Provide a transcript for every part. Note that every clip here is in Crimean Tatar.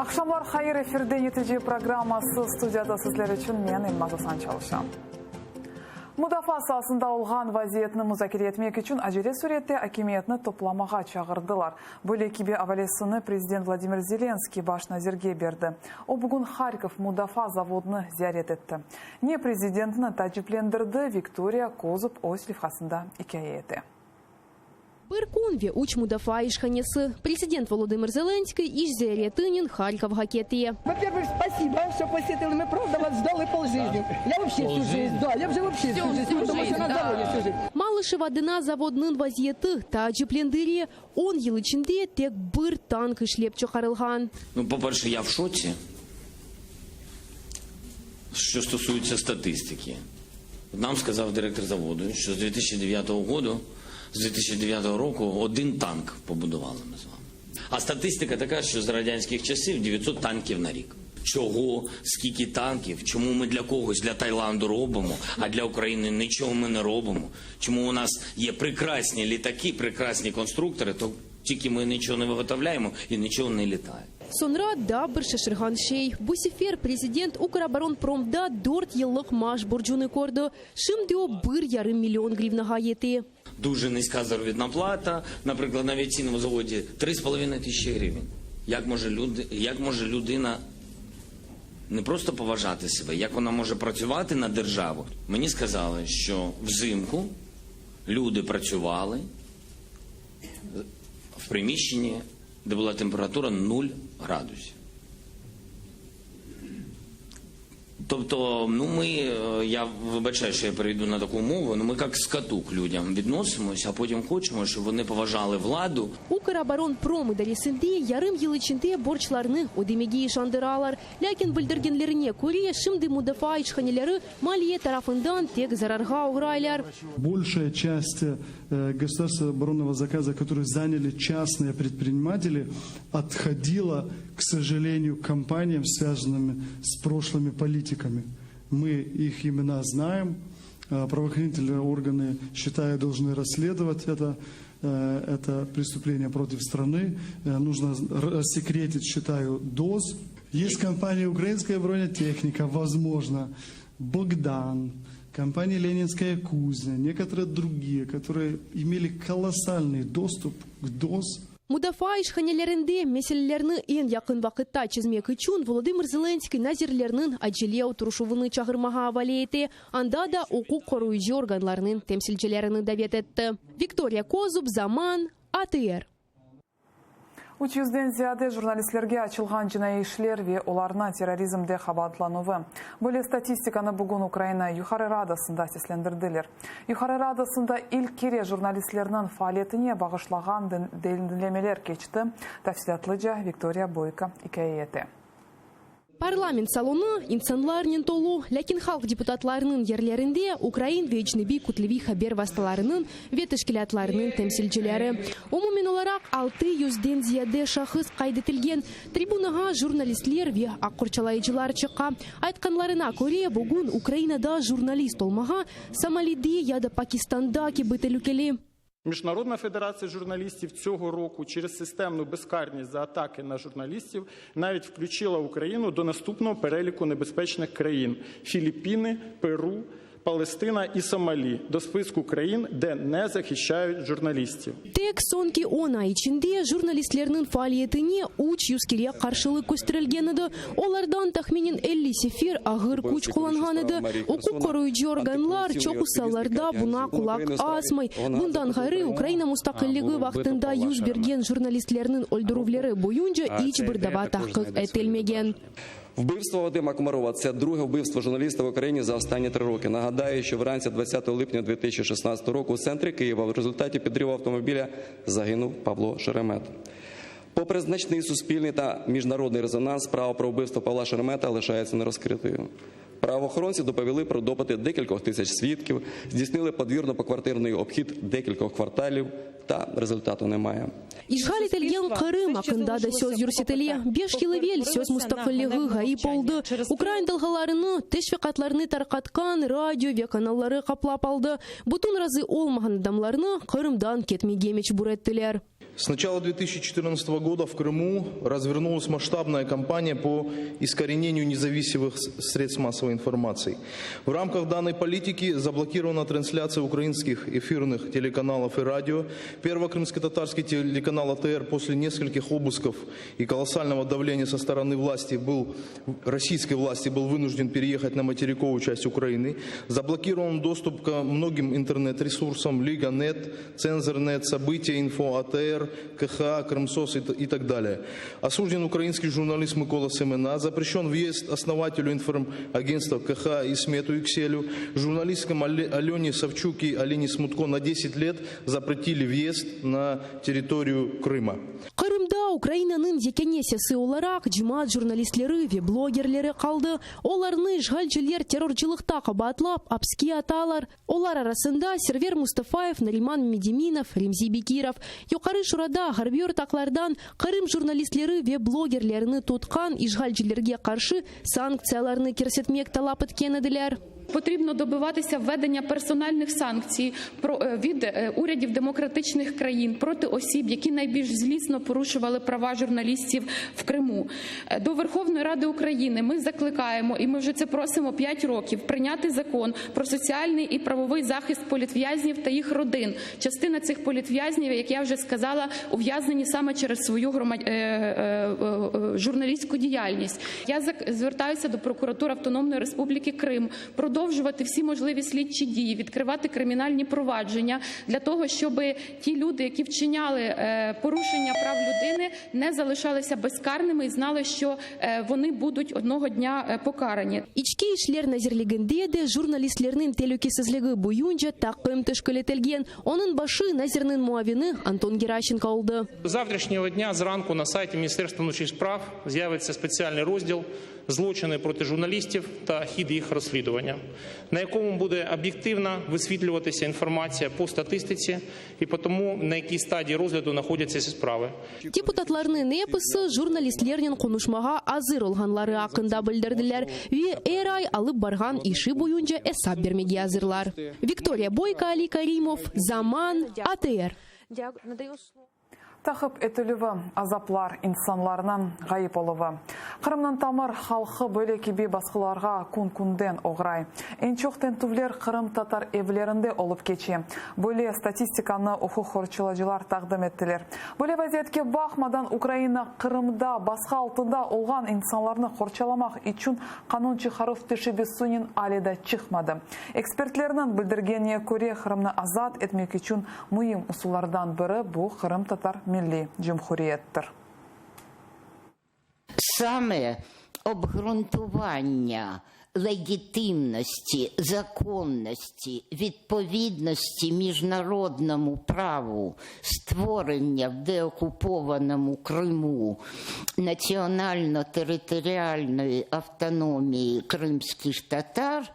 Aqşamlar hayır, efirde Netice programması, studiyada sizler içün men, Elmaz Asan çalışam. Mudafaa saasında olğan vaziyetni muzakere etmek içün acele sürette akimiyetni toplamağa çağırdılar. Böyle kibi avalesini prezident Vladimir Zelenskiy baş nazirge berdi. O, bugün Harkov mudafaa zavodını ziyaret etti. Ne prezidentni taaciplendirdi, Viktoriya Kozub öz levhasında ikâye ete. Bir kün ve üç mudafaa işhanesi. Prezident Volodımır Zelenskıy iş ziyaretinen Harkovğa kete. Во-первых, спасибо, что посетили. Мы правда вас ждали полжизни. Я вообще всю жизнь, да, я уже вообще всю жизнь, потому что на заводе всю жизнь. Malışev adına zavodnıñ vaziyeti taaciplendire, on yıl içinde tek bir tank işlep çıqarılğan. Ну, по-перше, я в шоці, що стосується статистики. Нам сказав директор заводу, що з 2009 году, з 2009 року один танк побудували ми з вами. А статистика така, що з радянських часів 900 танків на рік. Чого, скільки танків, чому ми для когось, для Таїланду робимо, а для України нічого ми не робимо? Чому у нас є прекрасні літаки, прекрасні конструктори, то тільки ми нічого не виготовляємо і нічого не літає. Soñra daa bir şaşırğan şey, bu sefer prezident Ukroboronpromda dört yıllıq maaş borcunı kördi, şimdi o bir yarım million grivnağa yete. Дуже низька заробітна плата, наприклад, на авіаційному заводі 3,5 тисячі гривень. Як може, люди, як може людина не просто поважати себе, як вона може працювати на державу? Мені сказали, що взимку люди працювали в приміщенні, де була температура 0 градусів. Тобто, ну ми, е, я вибачаю, що я перейду на таку мову, ну ми як скоту к людям відносимося, а потім хочемо, щоб вони поважали владу. Ukroboronprom idaresinde yarım yıl içinde borclarnı ödemege işandıralar. Lâkin bildirgenlerine köre, şimdi mudafaa işhaneleri maliye tarafından tek zararğa oğraylar. Большая часть э, государственного оборонного заказа, который заняли частные предприниматели, отходила, к сожалению, компаниям, связанным с прошлыми политиками. Мы их имена знаем, э, правоохранительные органы, считаю, должны расследовать это, э, это преступление против страны. Э, Нужно рассекретить, считаю, ДОЗ. Есть компания «Украинская бронетехника», возможно, «Богдан», компания «Ленинская кузня», некоторые другие, которые имели колоссальный доступ к ДОЗ, Mudafaa işhanelerinde meselelerni eñ yaqın vaqıtta çezmek içün Volodımır Zelenskıy nazirlerniñ acele oturışuvını çağırmağa avale ete, anda da uquq qoruyıcı organlarnıñ temsilcilerini davet etti. Viktoriya Kozub, Zaman, ATR. Üç yüzden ziyade jurnalistlerge açılğan cinaiy işler ve olarnı terrorizmde qabaatlanuvı. Böyle statistikanı bugün Ukraina Yuqarı Radasında seslendirdiler. Yuqarı Radasında ilk kere jurnalistlerniñ faaliyetine bağışlağan diñlemeler keçti. Tafsilâtlıca Viktoriya Boyko ikâye ete. Parlament salonı insanlarnen tolu, lâkin halq deputatlarınıñ yerlerinde ukrain ve ecnebiy kütleviy haber vastalarınıñ ve teşkilâtlarınıñ temsilcileri. Umumen olaraq altı yüzden ziyade şahıs qayd etilgen. Tribunağa jurnalistler ve aq qorçalayıcılar çıqa. Aytqanlarına köre, bugün Ukrainada jurnalist olmağa Somalide ya da Pakistanda kibi telükeli. Міжнародна федерація журналістів цього року через системну безкарність за атаки на журналістів навіть включила Україну до наступного переліку небезпечних країн – Філіппіни, Перу, Палестина і Сомалі – до списку країн, де не захищають журналістів. Tek soñki on ay içinde jurnalistlerniñ faaliyetine üç yüz kere qarşılıq kösterilgen edi, olardan tahminen 50 sefer ağır küç qullanğan edi. Uquq qoruyıcı organlar çoqusı allarda buña qulaq asmay. Bundan ğayrı, Ukraina mustaqilligi vaqtında yüz bergen jurnalistlerniñ öldürüvleri boyunca iç bir dava tahqiq etilmegen. Вбивство Вадима Комарова – це друге вбивство журналіста в Україні за останні три роки. Нагадаю, що вранці 20 липня 2016 року у центрі Києва в результаті підриву автомобіля загинув Павло Шеремет. Попри значний суспільний та міжнародний резонанс, справа про вбивство Павла Шеремета лишається нерозкритою. Правоохоронці доповіли про допити декількох тисяч свідків, здійснили подвірно-поквартирний обхід декількох кварталів, та результату немає. İşğal etilgen Qırım aqqında da söz yürsetile. Beş yıl evel söz mustaqilligi ğayıp oldı. Ukrain dalğalarını, teşviqatlarnı tarqatqan radio ve kanalları qaplap aldı. Bütün razı olmağan adamlarnı Qırımdan ketmege mecbur ettiler. С начала 2014 года в Крыму развернулась масштабная кампания по искоренению независимых средств массовой информации. В рамках данной политики заблокирована трансляция украинских эфирных телеканалов и радио. Первый крымско-татарский телеканал АТР после нескольких обысков и колоссального давления со стороны власти был, российской власти был вынужден переехать на материковую часть Украины. Заблокирован доступ к многим интернет-ресурсам Лига.нет, Цензорнет, События, Инфо, АТР, КХА, Крымсос и так далее. Осужден украинский журналист Микола Семена, запрещен въезд основателю информагентства КХА Исмету Юкселю, журналисткам Алене Савчук и Алине Смутко на 10 лет запретили въезд на территорию Крыма. Qırımda Ukrainanıñ yekâne sesi olaraq cemaat jurnalistleri ve blogerleri qaldı. Olarnı işğalciler terrorcılıqta qabaatlap, apiske atalar. Olar arasında Server Mustafayev, Nariman Memedeminov, Remzi Bekirov. Yuqarı Şurada ğarbiy ortaqlardan Qırım jurnalistleri ve blogerlerini tutqan işğalcilerge qarşı sanktsiyalarnı kirsetmek talap etken ediler. Потрібно добиватися введення персональних санкцій від урядів демократичних країн проти осіб, які найбільш злісно порушували права журналістів в Криму. До Верховної Ради України ми закликаємо, і ми вже це просимо 5 років, прийняти закон про соціальний і правовий захист політв'язнів та їх родин. Частина цих політв'язнів, як я вже сказала, ув'язнені саме через свою журналістську діяльність. Я звертаюся до прокуратури Автономної Республіки Крим продовжувати всі можливі слідчі дії, відкривати кримінальні провадження для того, щоб ті люди, які вчиняли порушення прав людини, не залишалися безкарними і знали, що вони будуть одного дня покарані. İçki işler nazirliginde de jurnalistlerniñ telükesizligi boyunca taqım teşkil etilgen. Onıñ başı nazirniñ muavini Anton Geraşenko oldı. З завтрашнього дня зранку на сайті Міністерства внутрішніх справ з'явиться спеціальний розділ «Злочини проти журналістів та хід їх розслідування», на якому буде об'єктивно висвітлюватися інформація по статистиці і по тому, на якій стадії розгляду знаходяться ці справи. Deputatlarnıñ episi jurnalistlernen qonuşmağa azır olğanları aqqında bildirdiler ve er ay alıp barğan işi boyunca esap bermege azırlar. Viktoriya Boyko, Ali Karimov, Zaman, ATR. Taqip etilüvi, azaplar, insanlarnıñ ğayıp oluvı. Qırımnıñ tamır halqı böyle kibi basqılarğa kün-künden oğray. Eñ çoq tintüvler qırımtatar evlerinde olıp keçe. Böyle statistikanı uquq qorçalayıcılar taqdim ettiler. Böyle vaziyetke baqmadan, Ukraina Qırımda basqı altında olğan insanlarnı qorçalamaq içün qanun çıqaruv teşebbüsinen ale da çıqmadı. Ekspertlerniñ bildirgenine köre, Qırımnı azat etmek içün müim usullardan biri bu Qırımtatar Milliy Cumhuriyettir. Саме обґрунтування легітимності, законності, відповідності міжнародному праву створення в деокупованому Криму національно-територіальної автономії кримських татар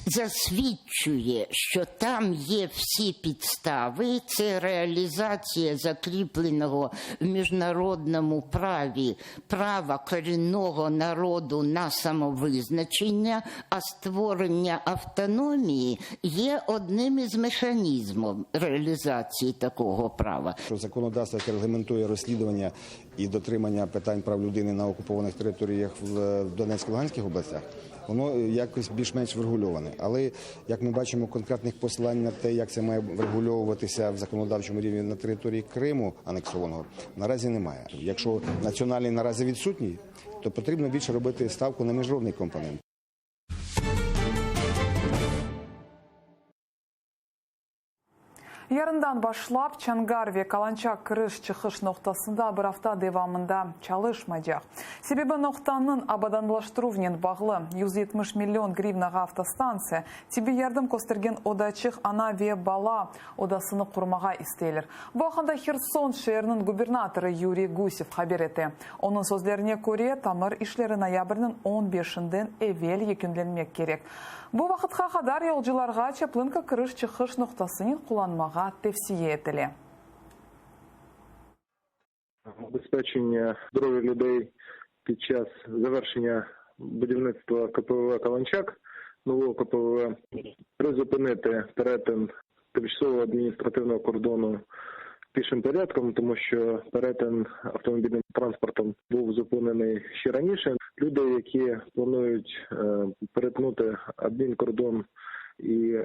засвідчує, що там є всі підстави, це реалізація закріпленого в міжнародному праві права корінного народу на самовизначення, а створення автономії є одним із механізмів реалізації такого права. Що законодавство, яке регламентує розслідування і дотримання питань прав людини на окупованих територіях в Донецькій і Луганській областях, воно якось більш-менш врегульоване. Але, як ми бачимо, конкретних посилань на те, як це має врегульовуватися в законодавчому рівні на території Криму анексованого, наразі немає. Якщо національний наразі відсутній, то потрібно більше робити ставку на міжнародний компонент. Yarından başlap Çonğar ve Kalançak kiriş-çıqış noqtasında bir afta devamında çalışmaycaq. Sebebi noqtanıñ abadanlaştıruvnen bağlı. 170 million grivnağa avtostantsiya, tibbiy yardım köstergen odaçıq, ana ve bala odasını qurmağa isteyler. Bu aqqında Herson şeeriniñ gubernatorı Yuriy Gusev haber ete. Onıñ sözlerine köre, tamir işleri noyabrniñ on beşinden evel yekünlenmek kerek. Bu vaqıtqa qadar yolcularğa Çaplınka kiriş-çıqış noqtasınen qullanmağa tevsiye etile. Обеспечення здоров'я людей під час завершення будівництва КПВВ Каланчак, нового КПВВ, призупинити перетин тимчасового адміністративного кордону. Пішим порядком, тому що перетин автомобільним транспортом був зупинений ще раніше. Люди, які планують перетнути адмінкордон і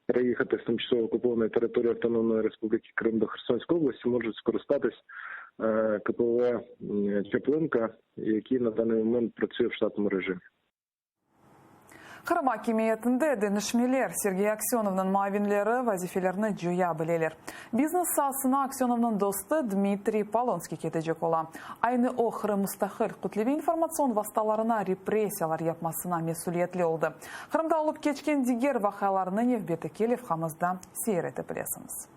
переїхати з тимчасово окупованої території Автономної Республіки Крим до Херсонської області, можуть скористатись КПВ Чаплинка, який на даний момент працює в штатному режимі. Qırım akimiyetinde deñişmeler, Sergey Aksönovnıñ muavinleri vazifelerini coya bileler. Biznes saasına Aksönovnıñ dostu Dmitriy Polonskiy ketecek ola. Aynı o, Qırım mustaqil kütleviy informatsion vastalarına repressiyalar yapmasına mesüliyetli oldı. Qırımda olıp keçken diger vaqialarnı nevbetteki levhamızda seyir ete bilesiñiz.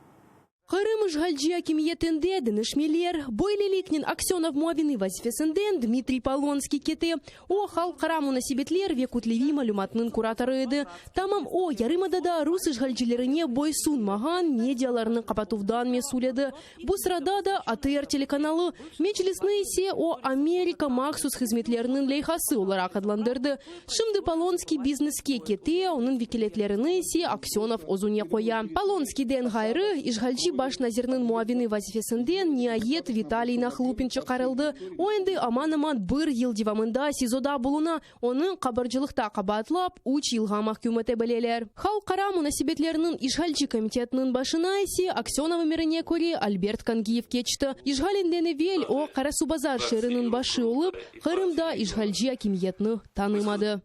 Qırım işğalci akimiyetinde deñişmeler. Böyleliknen Aksönov muavini vazifesinden Dmitriy Polonskiy kete. O, halqara munasebetler ve kütleviy malümatnıñ kuratorı edi. Tamam o, yarımadada rus işğalcilerine boysunmağan medialarnı qapatuvdan mesül edi. Bu sırada da ATR telekanalı. Meclisni ise o, Amerika mahsus hızmetleriniñ leyhası olaraq adlandırdı. Şimdi Polonskiy bizneske kete, onıñ vekâletlerini ise Aksönov özüne qoya. Polonskiyden ğayrı, işğalci baş nazirniñ muavini vazifesinden niayet Vitaliy Nahlupin çıqarıldı. O endi aman-aman bir yıl devamında SİZOda buluna, onı qabarcılıqta qabaatlap, üç yılğa mahküm ete bileler. Halqara munasebetlerniñ işğalci komitetiniñ başına ise Aksönov emirine köre Albert Kangiyev keçti. İşğalinden evel o, Qarasuvbazar şeeriniñ başı olıp, Qırımda işğalci akimiyetni tanımadı.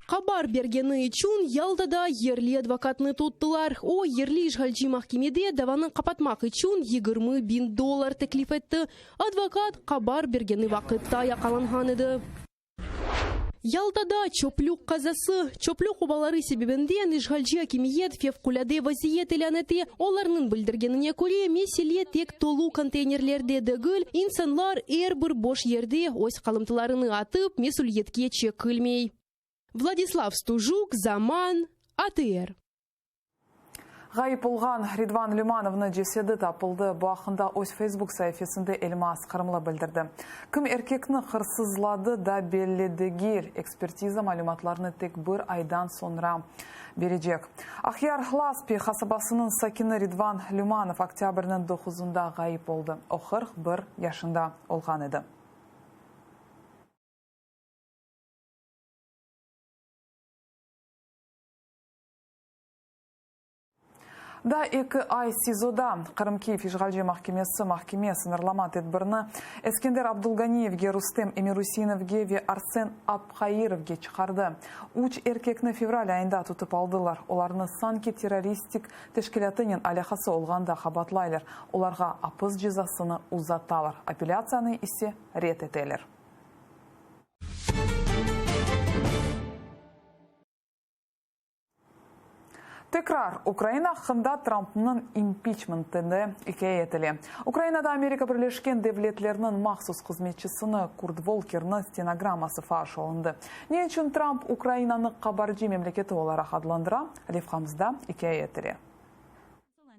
Qabar bergeni içün Yaltada yerli advokatnı tuttılar. O, yerli işğalci mahkemede davanı qapatmaq içün 20 biñ dollar teklif etti. Advokat qabar bergeni vaqıtta yaqalanğan edi. Yaltada çöplük qazası. Çöplük obaları sebebinden işğalci akimiyet fevqulâde vaziyet ilân ete. Olarnıñ bildirgenine köre, mesele tek tolu konteynerlerde degil, insanlar er bir boş yerde öz qalımtılarını atıp, mesüliyetke çekilmey. Vladislav Stujuk, Zaman, ATR. Ğayıp olğan Ridvan Lümanovnıñ cesedi tapıldı. Bu aqqında öz Facebook saifesinde Elmaz Qırımlı bildirdi. Kim erkekni hırsızladı da belli degil. Ekspertiza malümatlarını tek bir aydan soñra berecek. Aqyar Laspi qasabasınıñ sakini Ridvan Lümanov oktâbrniñ doquzında ğayıp oldı. O, 41 yaşında olğan edi. Daa eki ay SİZOda Qırım Kiyev işğalci mahkemesi mahkeme sıñırlama tedbirini Eskender Abdulganiyevge, Rustem Emiruseinovge ve Arsen Abhairovge çıqardı. Üç erkekni fevral ayında tutıp aldılar. Olarnı sanki terroristik teşkilâtınen alâqası olğanda qabaatlaylar. Olarğa apis cezasını uzatalar, apellâtsiyanı ise red eteler. Tekrar, Ukraina aqqında Trumpnıñ impiçmentinde ikâye etile. Ukrainada Amerika Birleşken Devletleriniñ mahsus hızmetçisini Kurt Volkerniñ stenogramması faş olundı. Ne içün Trump Ukrainanı qabarcı memleketi olaraq adlandıra, levhamızda ikâye etile.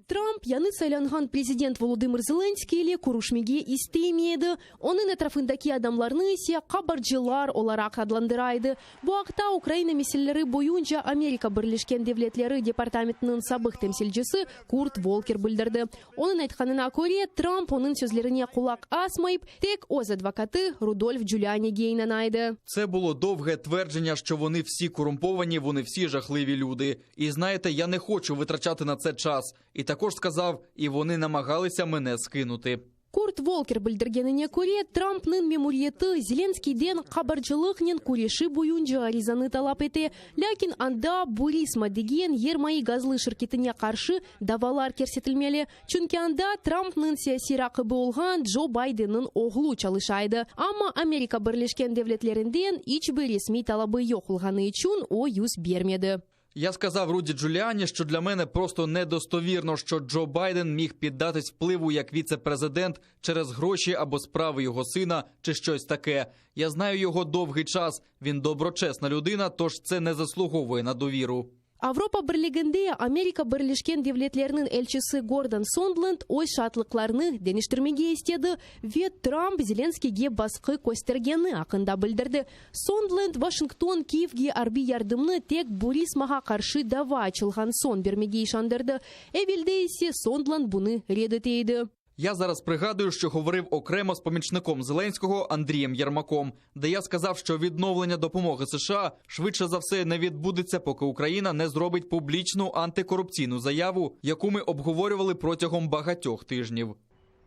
Trump yañı saylanğan prezident Volodımır Zelenskıy ile körüşmege istemey edi, onıñ etrafındaki adamlarnı ise qabarcılar olaraq adlandıra edi. Bu aqta Ukraina meseleleri boyunca Amerika Birleşken Devletleri departamentiniñ sabıq temsilcisi Kurt Volker bildirdi. Onıñ aytqanına köre, Trump onıñ sözlerine qulaq asmayıp, tek öz advokatı Rudolf Cülianige inana edi. Це було довге твердження, що вони всі корумповані, вони всі жахливі люди. І знаєте, я не хочу витрачати на це час. І також сказав, і вони намагалися мене скинути. Kurt Volker bildirgenine köre, Trumpnıñ memuriyeti Zelenskıyden qabarcılıqnen küreşi boyunca arizanı talap ete. Lâkin anda Burisma degen yermayı gazlı şirketine qarşı davalar kirsetilmeli, çünki anda Trumpnıñ siyasiy raqibi olğan Joe Bidenniñ oğlu çalışa edi. Amma Amerika Birleşken Devletlerinden iç bir resmiy talabı yoq olğanı içün o yüz bermedi. Я сказав Руді Джуліані, що для мене просто недостовірно, що Джо Байден міг піддатись впливу як віце-президент через гроші або справи його сина чи щось таке. Я знаю його довгий час. Він доброчесна людина, тож це не заслуговує на довіру. Avropa Birliginde Amerika Birleşken Devletleriniñ elçisi Gordon Sondland öz şaatlıqlarını deñiştirmege istedi ve Trump Zelenskiyge basqı köstergeni aqqında bildirdi. Sondland, Washington Kiyevge arbiy yardımnı tek Burismağa qarşı dava açılğan soñ bermege işandırdı. Evelde ise Sondland bunı red ete edi. Я зараз пригадую, що говорив окремо з помічником Зеленського Андрієм Єрмаком, де я сказав, що відновлення допомоги США швидше за все не відбудеться, поки Україна не зробить публічну антикорупційну заяву, яку ми обговорювали протягом багатьох тижнів.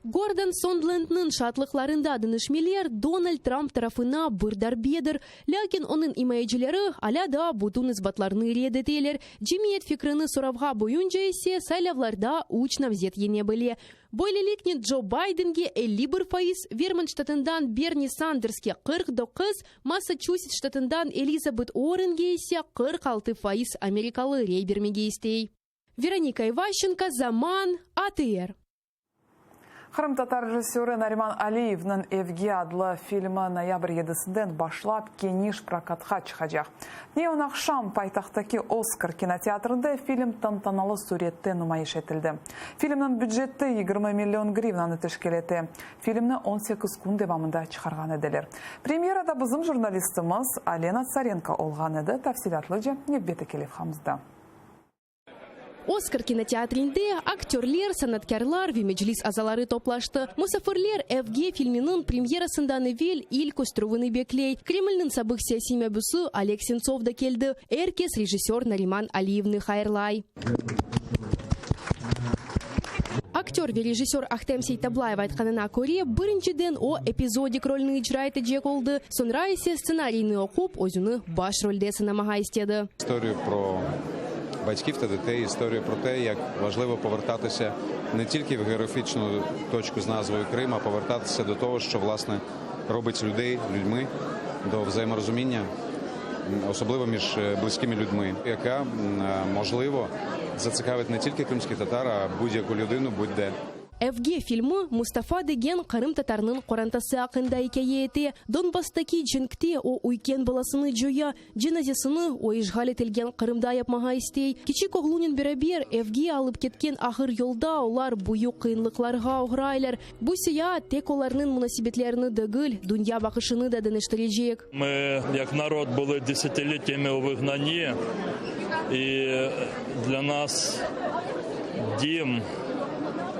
Gordon Sondlandnıñ şaatlıqlarında deñişmeler Donald Trump tarafına bir darbedir. Lâkin onıñ imayecileri alâ daa bütün isbatlarnı red eteler. Cemiyet fikrini soravğa boyunca ise saylavlarda üç namzet yeñe bile. Böyleliknen Joe Bidenge 51%, Vermont ştatından Berni Sanderske 49, Massaçusets ştatından Elizabet Uorrenge ise 46% amerikalı rey bermege istey. Veronika İvaşçenko, Zaman, ATR. Qırımtatar rejissörı Nariman Aliyevniñ Evge adlı filmi noyabr yedisinden başlap keniş prokatqa çıqacaq. Tünevin aqşam paytahttaki Oskar kinoteatrinde film tantanalı sürette numayış etildi. Filmniñ büceti 20 million grivnanı teşkil ete. Filmni 18 kün devamında çıqarğan ediler. Premyerada bizim jurnalistimiz Olena Tsarenko olğan edi, tafsilâtlıca nevbetteki levhamızda. Oskar kinoteatrinde aktörler, sanatkârlar ve Meclis azaları toplaştı. Musafirler Evge filminiñ premyerasından evel ilk kösterüvini bekley. Kremlniñ sabıq siyasiy mabüsi Oleg Sentsov da keldi. Er kes rejissör Nariman Aliyevni hayırlay. Aktör ve rejissör Ahtem Seytablayev aytqanına köre, birinciden o, epizodik rolni icra etecek oldı, soñra ise stsenariyni oqup, özüni baş rolde sınamağa istedi. İstoriyu pro батьків та дітей, історію про те, як важливо повертатися не тільки в географічну точку з назвою Крим, а повертатися до того, що власне робить людей людьми, до взаєморозуміння, особливо між близькими людьми, яка можливо зацікавить не тільки кримських татар, а будь-яку людину будь-де. Evge filmi Mustafa degen qırımtatarnıñ qorantası aqqında ikâye ete. Donbasstaki cenkte o, üyken balasını coya, cenazesini o işğal etilgen Qırımda yapmağa istey. Kiçik oğlunen beraber evge alıp ketken ağır yolda olar büyük qıyınlıqlarğa oğraylar. Bu seyaat tek olarnıñ munasebetlerini degil, dünya baqışını da deñiştirecek. Mı, yak narod, bulı desetilitiyami u vıgnanni, i dlâ nas dim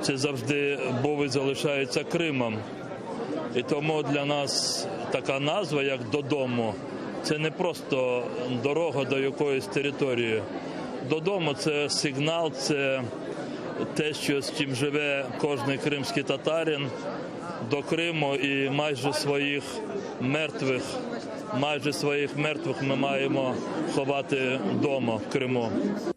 tse zavjdı buv i zalışayetsâ Krımom. I tomu dlâ nas taka nazva, yak Dodomu, tse ne prosto doroga do yakoyis teritoriyi. Dodomu, tse signal, tse te, şço z çim jıve kojnıy krımskiy tatarin, do Krımu i mayje svoyih mertvih, mayje svoyih mertvih mı mayemo hovatı doma, v Krımu.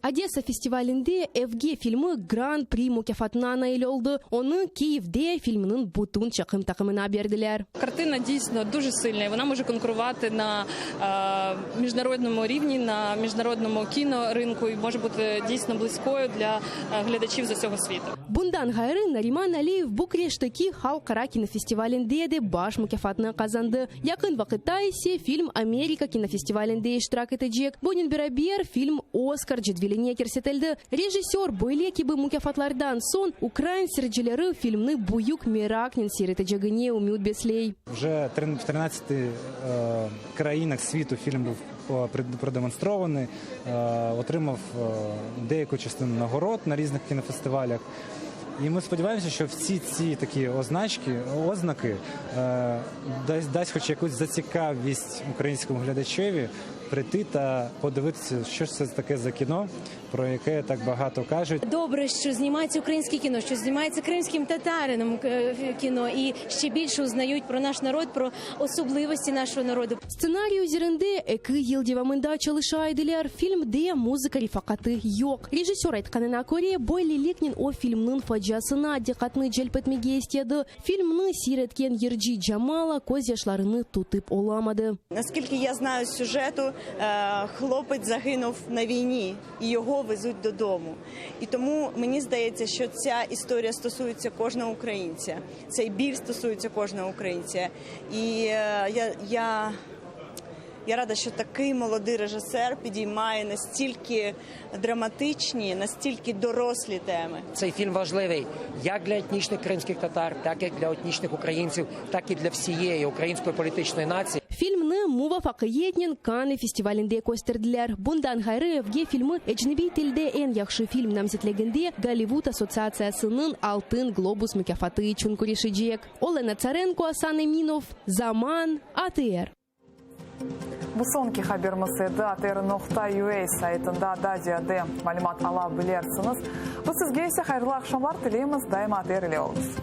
Odessa festivalinde Evge filmi Gran-pri mukâfatına nail oldı. Onı Kiyevde filmniñ bütün çekim taqımına berdiler. Kartina diysno duje sılna i vona može konkuruvatı na mіжнародному rivni, na mіжнародному kinorınku i može butı diysno blızkoyu dlâ glâdaçiv z usёgo svitu. Bundan ğayrı, Nariman Aliyev Bukreşteki halqara kinofestivalinde de baş mukâfatnı qazandı. Yaqın vaqıtta ise film Amerika kinofestivalinde iştirak etecek. Bunen beraber, film Oskar cedveline kirsetildi. Rejissör böyle kibi mukâfatlardan soñ ukrain seyircileri filmni büyük meraqnen seyir etecegine ümüt besley. Vje v trenadtsati krainah svitu film buv prodemonstrovanıy, otrimav deyaku частину nagorod na riznih kinofestivalyah. I mi spodіваємося, що всі ці такі означки, ознаки дасть, дасть хоч якусь зацікавість українському глядачеві прийти та подивитися, що ж це таке за кіно, про яке так багато кажуть. Добре, що знімається українське кіно, що знімається кримським татарином кіно, і ще більше узнають про наш народ, про особливості нашого народу. Stsenariy üzerinde eki yıl devamında çalışa ediler, filmde muzıka refaqatı yoq. Rejissör aytqanına köre, böyleliknen o filmniñ faciasına diqqatnı celp etmege istedi. Filmni seyir etken yırcı Jamala közyaşlarını tutıp olamadı. Naskilki ya znayu z süjetu, hlopets zahinuv na viyni i yogo vezut dodomu. I tomu meni zdayetsâ, şço tsâ istoriya stosuyetsâ kojnogo ukraintsâ, tsey bil stosuyetsâ kojnogo ukraintsâ. I ya, ya. Я рада, що такий молодий режисер підіймає настільки драматичні, настільки дорослі теми. Цей фільм важливий як для етнічних кримських татар, так і для етнічних українців, так і для всієї української політичної нації. Filmni muvafaqiyetnen Kanne festivalinde kösterdiler. Bundan ğayrı Evge filmi ecnebiy tilde eñ yahşı film namzetliginde Gollivud assotsiatsiyasınıñ Altın globus mukâfatı içün küreşecek. Olena Tsarenko, Asan Eminov, Zaman, ATR. Bu soñki haberimiz edi. ATR noqta UA saytında daa ziyade malümat ala bilersiñiz. Biz sizge ise hayırlı aqşamlar tileymiz, daima ATR ile oluñız.